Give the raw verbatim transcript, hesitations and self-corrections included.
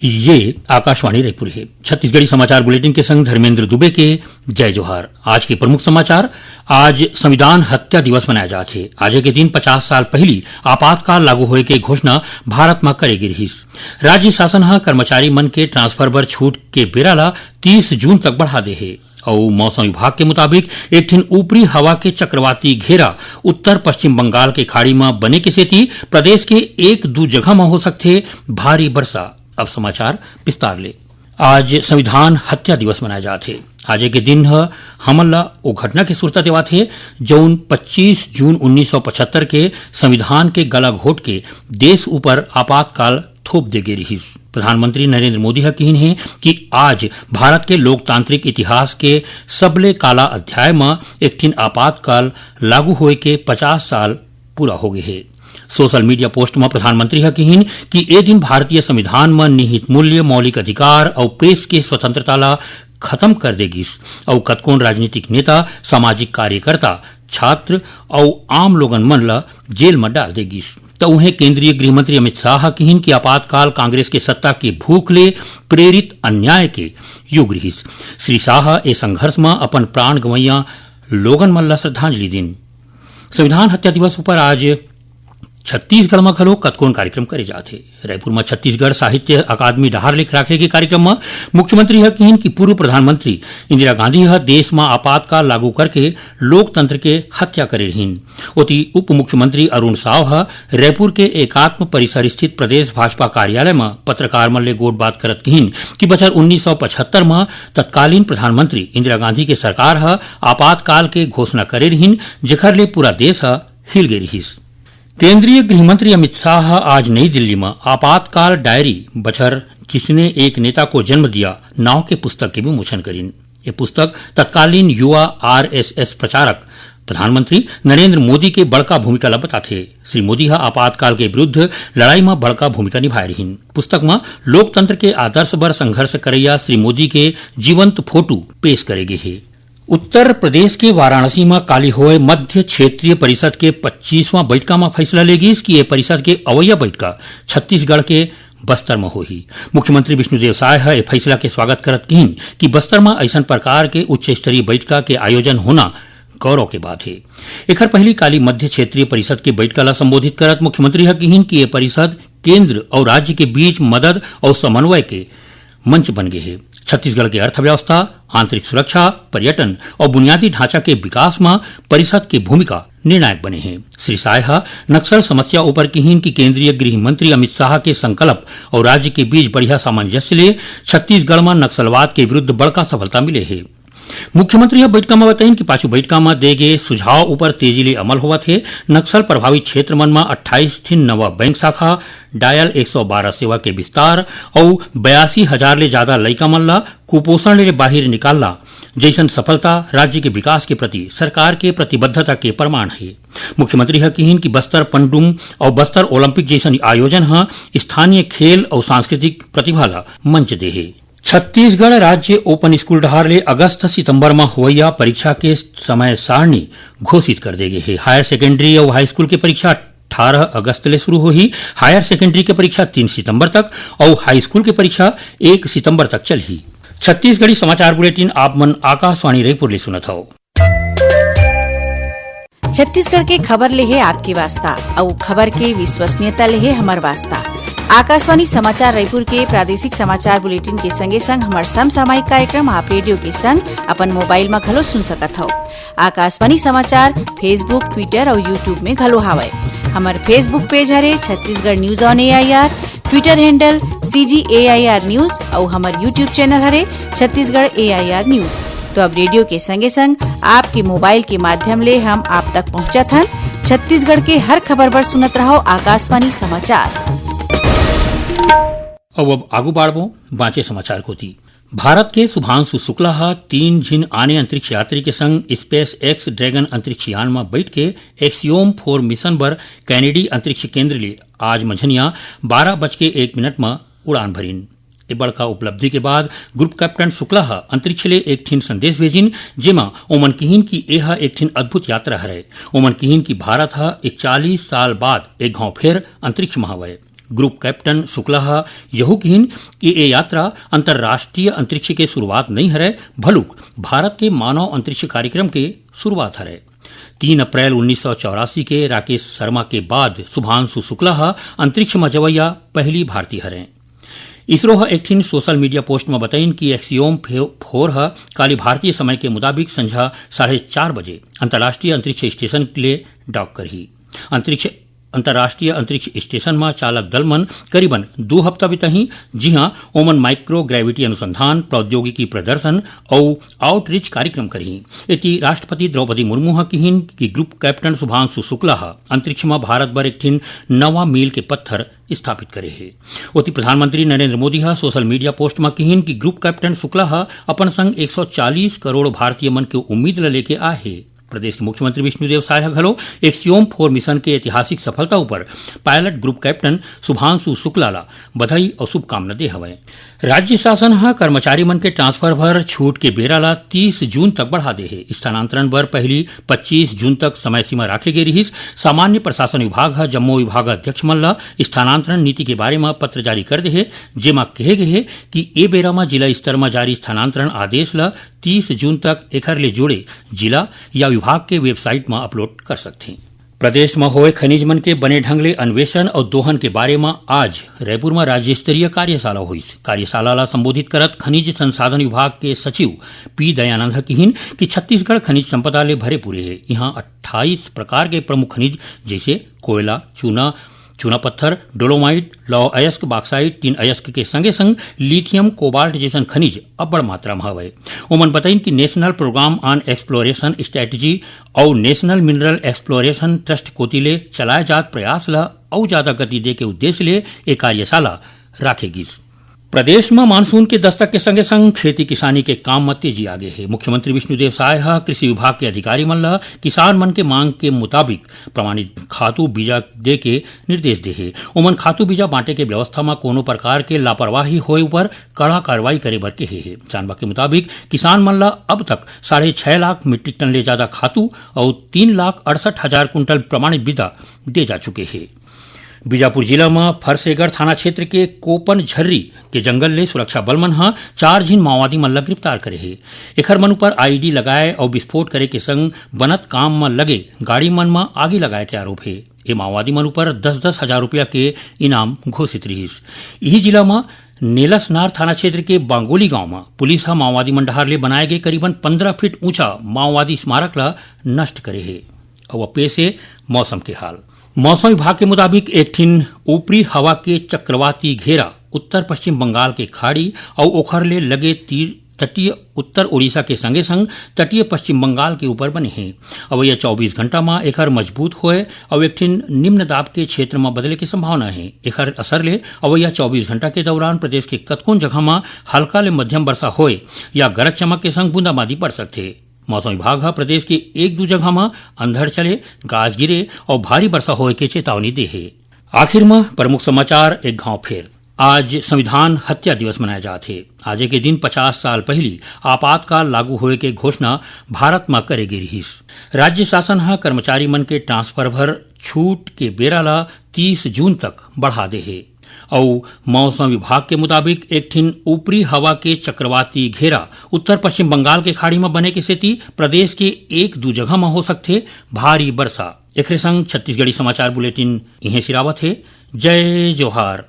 ये आकाशवाणी रायपुर हे। छत्तीसगढ़ी समाचार बुलेटिन के संग धर्मेंद्र दुबे के जय जोहार। आज के प्रमुख समाचार। आज संविधान हत्या दिवस मनाया जात हे। आज के दिन पचास साल पहिली आपातकाल लागू होए के घोषणा भारत म करे गे रिहिस। राज्य शासन ह कर्मचारी मन के ट्रांसफर बर छूट के बेरा ला तीस जून तक बढ़ा दे हे। अउ मौसम विभाग के मुताबिक एक ठिन ऊपरी हवा के चक्रवाती घेरा उत्तर पश्चिम बंगाल के खाड़ी म बने के सेती प्रदेश के एक दू जगह म हो सकथे भारी बरसा। अब समाचार विस्तार ले। आज संविधान हत्या दिवस मनाया जात हे। आज के दिन ह हमन ला ओ घटना के सुरता देवात हे, जउन पच्चीस जून उन्नीस सौ पचहत्तर के संविधान के गला घोट के देश ऊपर आपातकाल थोप दे गे रिहिस। प्रधानमंत्री नरेंद्र मोदी ह किहिन हे कि आज भारत के लोकतांत्रिक इतिहास के सबले काला अध्याय म एक ठिन आपातकाल लागू होए के पचास साल पूरा हो गे हे। सोशल मीडिया पोस्ट म प्रधानमंत्री ह किहिन कि ए दिन भारतीय संविधान म निहित मूल्य, मौलिक अधिकार अउ प्रेस के स्वतंत्रता ला खत्म कर दे गिस अउ कतकोन राजनीतिक नेता, सामाजिक कार्यकर्ता, छात्र अउ आम लोगन मन ला जेल म डाल दे गिस। त उहें केंद्रीय गृह मंत्री अमित शाह ह किहिन कि आपातकाल कांग्रेस के सत्ता के भूख ले प्रेरित अन्याय के युग रिहिस। श्री शाह ए संघर्ष म अपन प्राण गंवैया लोगन मन ला श्रद्धांजलि दिन। संविधान हत्या दिवस ऊपर आज छत्तीसगढ़ म घलो कतकोन कार्यक्रम करे जात हे। रायपुर म छत्तीसगढ़ साहित्य अकादमी डहार ले राखे गे कार्यक्रम म मुख्यमंत्री ह किहिन कि पूर्व प्रधानमंत्री इंदिरा गांधी ह देश म आपातकाल लागू करके लोकतंत्र के हत्या करे रिहिन। ओती उप मुख्यमंत्री अरुण साव ह रायपुर के एकात्म परिसर स्थित प्रदेश भाजपा कार्यालय म पत्रकार मन ले गोठबात करत किहिन कि बछर उन्नीस सौ पचहत्तर म तत्कालीन प्रधानमंत्री इंदिरा गांधी के सरकार ह आपातकाल के घोषणा करे रिहिन, जेखर ले पूरा देश ह हिल गे रिहिस। केंद्रीय गृह मंत्री अमित शाह ह आज नई दिल्ली म आपातकाल डायरी, बछर जिसने एक नेता को जन्म दिया नांव के पुस्तक के विमोचन करिन। ये पुस्तक तत्कालीन युवा आरएसएस प्रचारक प्रधानमंत्री नरेंद्र मोदी के बड़का भूमिका ला बताथे। श्री मोदी ह आपातकाल के विरुद्ध लड़ाई म बड़का भूमिका निभाए रिहिन। पुस्तक म लोकतंत्र के आदर्श बर संघर्ष करैया श्री मोदी के जीवंत फोटो पेश करे गे हे। उत्तर प्रदेश के वाराणसी म काली होए मध्य क्षेत्रीय परिषद के पच्चीसवां बैठका म फैसला ले गिस कि ये परिषद के अवैया बैठका छत्तीसगढ़ के बस्तर म होही। मुख्यमंत्री विष्णुदेव साय ह ए फैसला के स्वागत करत किहिन कि बस्तर म अइसन प्रकार के उच्च स्तरीय बैठका के आयोजन होना गौरव के बात हे। एखर पहिली काली मध्य क्षेत्रीय परिषद के बैठका ला संबोधित करत मुख्यमंत्री ह किहिन कि ये परिषद केंद्र अउ राज्य के बीच मदद अउ समन्वय के मंच बन गे हे। छत्तीसगढ़ के अर्थव्यवस्था, आंतरिक सुरक्षा, पर्यटन अउ बुनियादी ढांचा के विकास म परिषद के भूमिका निर्णायक बने हे। श्री साय ह नक्सल समस्या ऊपर किहिन कि केंद्रीय गृह मंत्री अमित शाह के संकल्प अउ राज्य के बीच बढ़िया सामंजस्य ले छत्तीसगढ़ म नक्सलवाद के विरुद्ध बड़का सफलता मिले हे। मुख्यमंत्री ह बैठका म बताइन कि पाछू बैठका म दे गे सुझाव ऊपर तेजी ले अमल होवत हे। नक्सल प्रभावित क्षेत्र मन म अट्ठाईस ठिन नवा बैंक शाखा, डायल एक सौ बारह सेवा के विस्तार अउ बयासी हजार ले जादा लइका मन ला कुपोषण ले बाहिर निकालना जइसन सफलता राज्य के विकास के प्रति सरकार के प्रतिबद्धता के प्रमाण हे। मुख्यमंत्री ह किहिन कि बस्तर पंडुम अउ बस्तर ओलंपिक जइसन आयोजन ह स्थानीय खेल अउ सांस्कृतिक प्रतिभा ला मंच दे हे। छत्तीसगढ़ राज्य ओपन स्कूल डहार ले अगस्त सितंबर म होवइया परीक्षा के समय सारणी घोषित कर दे गे हे। हायर सेकेंडरी अउ हाई स्कूल के परीक्षा अट्ठारह अगस्त ले शुरू होही। हायर सेकेंडरी के परीक्षा तीन सितंबर तक अउ हाई स्कूल के परीक्षा एक सितंबर तक चलही। छत्तीसगढ़ी समाचार बुलेटिन आप मन आकाशवाणी रायपुर ले सुनत हव। छत्तीसगढ़ के खबर ले हे आपके वास्ता, अउ खबर के विश्वसनीयता ले हे हमर वास्ता। आकाशवाणी समाचार रायपुर के प्रादेशिक समाचार बुलेटिन के संगे संग हमर समसामयिक कार्यक्रम आप रेडियो के संग अपन मोबाइल म घलो सुन सकत हव। आकाशवाणी समाचार Facebook, Twitter अउ YouTube में घलो हावय। हमर Facebook पेज हरे Chhattisgarh news on AIR, Twitter handle CG AIR news अउ हमर YouTube चैनल हरे छत्तीसगढ़ एआईआर न्यूज। तो अब रेडियो के संगे संग आपके मोबाइल के माध्यम ले हम आप तक पहुंचत हन। छत्तीसगढ़ के हर खबर बर सुनत रहव आकाशवाणी समाचार। अब, अब आगू बाढ़बो बांचे समाचार कोती। भारत के शुभांशु शुक्ला ह तीन झिन आने अंतरिक्ष यात्री के संग SpaceX Dragon अंतरिक्ष यान म बइठ के Axiom फोर मिशन बर कैनेडी अंतरिक्ष केंद्र ले आज मंझनिया बारह बज के एक मिनट म उड़ान भरिन। ए बड़का उपलब्धि के बाद ग्रुप कैप्टन शुक्ला ह अंतरिक्ष ले एक ठिन संदेश भेजिन, जेमा ओमन किहिन कि ए ह एक ठिन अद्भुत यात्रा हरय। ओमन किहिन कि भारत ह इकतालीस साल बाद एक घांव फेर अंतरिक्ष म हवय। ग्रुप कैप्टन शुक्ला ह यहू किहिन कि ए यात्रा अंतर्राष्ट्रीय अंतरिक्ष के शुरुआत नइ हरय, भलुक भारत के मानव अंतरिक्ष कार्यक्रम के शुरुआत हरय। तीन अप्रैल उन्नीस सौ चौरासी के राकेश शर्मा के बाद शुभांशु शुक्ला ह अंतरिक्ष म जवइया पहली भारतीय हरय। इसरो ह एक ठिन सोशल मीडिया पोस्ट म बताइन कि एक्सियोम फे-, फोर ह काली भारतीय समय के मुताबिक संझा साढ़े चार बजे अंतर्राष्ट्रीय अंतरिक्ष स्टेशन ले डॉक करही। अंतरिक्ष, अंतर्राष्ट्रीय अंतरिक्ष स्टेशन म चालक दल मन करीबन दू हफ्ता बिताही, जिहां ओमन माइक्रो ग्रेविटी अनुसंधान, प्रौद्योगिकी प्रदर्शन अउ आउटरीच कार्यक्रम करही। एती राष्ट्रपति द्रौपदी मुर्मू ह किहिन कि ग्रुप कैप्टन शुभांशु शुक्ला ह अंतरिक्ष म भारत बर एक ठिन नवा मील के पत्थर स्थापित करे हे। ओती प्रधानमंत्री नरेंद्र मोदी ह सोशल मीडिया पोस्ट म किहिन कि ग्रुप कैप्टन शुक्ला ह अपन संग एक सौ चालीस करोड़ भारतीय मन के उम्मीद ल लेके आए हे। प्रदेश के मुख्यमंत्री विष्णुदेव साय ह घलो एक्सियोम फोर मिशन के ऐतिहासिक सफलता ऊपर pilot group captain Shubhanshu Shukla ला बधाई अउ शुभकामना दे हवय। राज्य शासन ह कर्मचारी मन के ट्रांसफर बर छूट के बेरा ला तीस जून तक बढ़ा दे हे। स्थानांतरण बर पहिली पच्चीस जून तक समय सीमा राखे गे रिहिस। सामान्य प्रशासन विभाग ह जम्मो विभागाध्यक्ष मन ला स्थानांतरण नीति के बारे म पत्र जारी कर दे हे, जेमा कहे गे हे कि ए बेरा म जिला स्तर म जारी स्थानांतरण आदेश ला तीस जून तक एखर ले जुड़े जिला या विभाग के वेबसाइट म अपलोड कर सकथे। प्रदेश म होए खनिज मन के बने ढंग ले अन्वेषण अउ दोहन के बारे म आज रायपुर म राज्य स्तरीय कार्यशाला होइस। कार्यशाला ला संबोधित करत खनिज संसाधन विभाग के सचिव पी दयानंद ह किहिन कि छत्तीसगढ़ खनिज संपदा ले भरे पूरे हे। इहां अट्ठाईस प्रकार के प्रमुख खनिज जइसे कोयला, चूना, चूना पत्थर, डोलोमाइट, लौह अयस्क, बॉक्साइट, टिन अयस्क के संगे संग लिथियम, कोबाल्ट जइसन खनिज अब्बड़ मात्रा म हवय। ओमन बताइन कि National Program on Exploration Strategy अउ National Mineral Exploration Trust कोति ले चलाए जात प्रयास ल अउ जादा गति दे के उद्देश्य ले ए कार्यशाला राखे गिस। प्रदेश म मानसून के दस्तक के संगे संग खेती किसानी के काम म तेजी आ गे हे। मुख्यमंत्री विष्णुदेव साय ह कृषि विभाग के अधिकारी मन ल किसान मन के मांग के मुताबिक प्रमाणित खातू बीजा दे के निर्देश दे हे। ओमन खातू बीजा बांटे के व्यवस्था म कोनो प्रकार के लापरवाही होए ऊपर कड़ा कार्रवाई करे बर कहे हे। जानबा के मुताबिक किसान मन ल अब तक साढ़े छह लाख मीट्रिक टन ले जादा खातू अउ तीन लाख अड़सठ हजार कुंटल प्रमाणित बीजा दे जा चुके हे। बीजापुर जिला म फरसेगर थाना क्षेत्र के कोपन झर्री के जंगल ले सुरक्षा बल मन ह चार झिन माओवादी मन ल गिरफ्तार करे हे। एखर मन ऊपर आईईडी लगाए अउ विस्फोट करे के संग बनत काम म लगे गाड़ी मन म आगी लगाए के आरोप हे। ए माओवादी मन ऊपर दस दस हजार रुपया के इनाम घोषित रिहिस। इही जिला म नेलसनार थाना क्षेत्र के बांगोली गांव म पुलिस ह माओवादी मन डहार ले बनाए गे करीबन पंद्रह फीट ऊंचा माओवादी स्मारक ल नष्ट करे हे। अउ अब पेश हे मौसम के हाल। मौसम विभाग के मुताबिक एक ठिन ऊपरी हवा के चक्रवाती घेरा उत्तर पश्चिम बंगाल के खाड़ी अउ ओखर ले लगे तीर तटीय उत्तर ओडिशा के संगे संग तटीय पश्चिम बंगाल के ऊपर बने हे। अवइया चौबीस घंटा म एखर मजबूत होए अउ एक ठिन निम्न दाब के क्षेत्र म बदले के संभावना हे। एखर असर ले अवइया चौबीस घंटा के दौरान प्रदेश के कतकोन जगह म हल्का ले मध्यम वर्षा होए या गरज चमक के संग बूंदाबांदी पड़ सकथे। मौसम विभाग ह प्रदेश के एक दू जगह म अंधड़ चले, गाज गिरे अउ भारी वर्षा होए के चेतावनी दे हे। आखिर म प्रमुख समाचार एक घांव फेर। आज संविधान हत्या दिवस मनाए जात हे। आजे के दिन पचास साल पहिली आपातकाल लागू होए के घोषणा भारत म करे गे रिहिस। राज्य शासन ह कर्मचारी मन के ट्रांसफर बर छूट के बेरा ल तीस जून तक बढ़ा दे हे। अउ मौसम विभाग के मुताबिक एक ठिन ऊपरी हवा के चक्रवाती घेरा उत्तर पश्चिम बंगाल के खाड़ी म बने के सेती प्रदेश के एक दू जगह म हो सकथे भारी बरसा। एकरे संग छत्तीसगढ़ी समाचार बुलेटिन इहें सिरावत हे। जय जोहार।